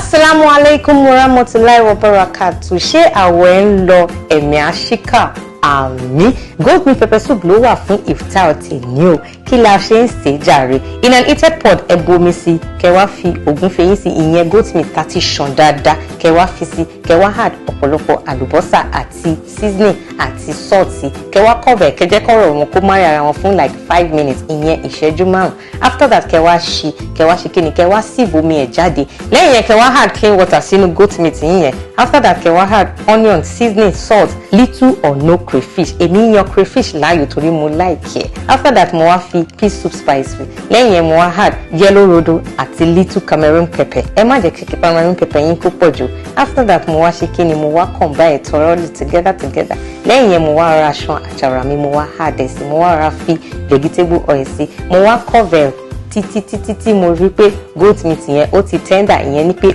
Asalaamu alaikum warahmatulahi wabarakatu. Ṣé àwẹ̀ ń lọ? Ẹ̀mí àṣìkà àmì. Goat meat pepper soup ló wà fún iftar tèmi o. Kí la ṣe ń sè jàre? In an heated pot, ẹ bu omi sí, kẹ wá fi ògúnfe yín sí, ìyẹn goat meat tá ti ṣàn dáadáa, kẹ wá fi sí, kẹ wá add ọ̀pọ̀lọpọ̀ àlùbọ́sà àti seasoning àti salt sí, kẹ wá cover, kẹ jẹ́ kọ́rọ̀ wọn kó marry ara wọn fún like 5 minutes, ìyẹn ìṣẹ́jú 5. After that, kẹ wá ṣí, kẹ wá ṣe kíni, kẹ wá sieve omi ẹ̀ jáde. Lẹ́yìn yẹn, kẹ wá add clean water sínú goat meat yín yẹn. After that, kẹ wá add onion, seasoning, salt, little or no crayfish. Èmi yan crayfish láàyò torí mo like ẹ̀. After that, mo wá fi pea soup spice fi. Lẹ́yìn yẹn, mo wá add yellow rodo àti little Cameroon pepper. Ẹ má jẹ́ kí Cameroon pepper yín kó pọ̀ jù. After that, mo wá ṣe kíni, mo wá combine thoroughly together. Lẹ́yìn yẹn, mo wá ra ṣan àjàrà mi, mo wá add ẹ̀ sí, mo wá ra fi vegetable oil sí, mo wá cover títí títí tí mo rí pé goat meat yẹn ó ti tender, ìyẹn ni pé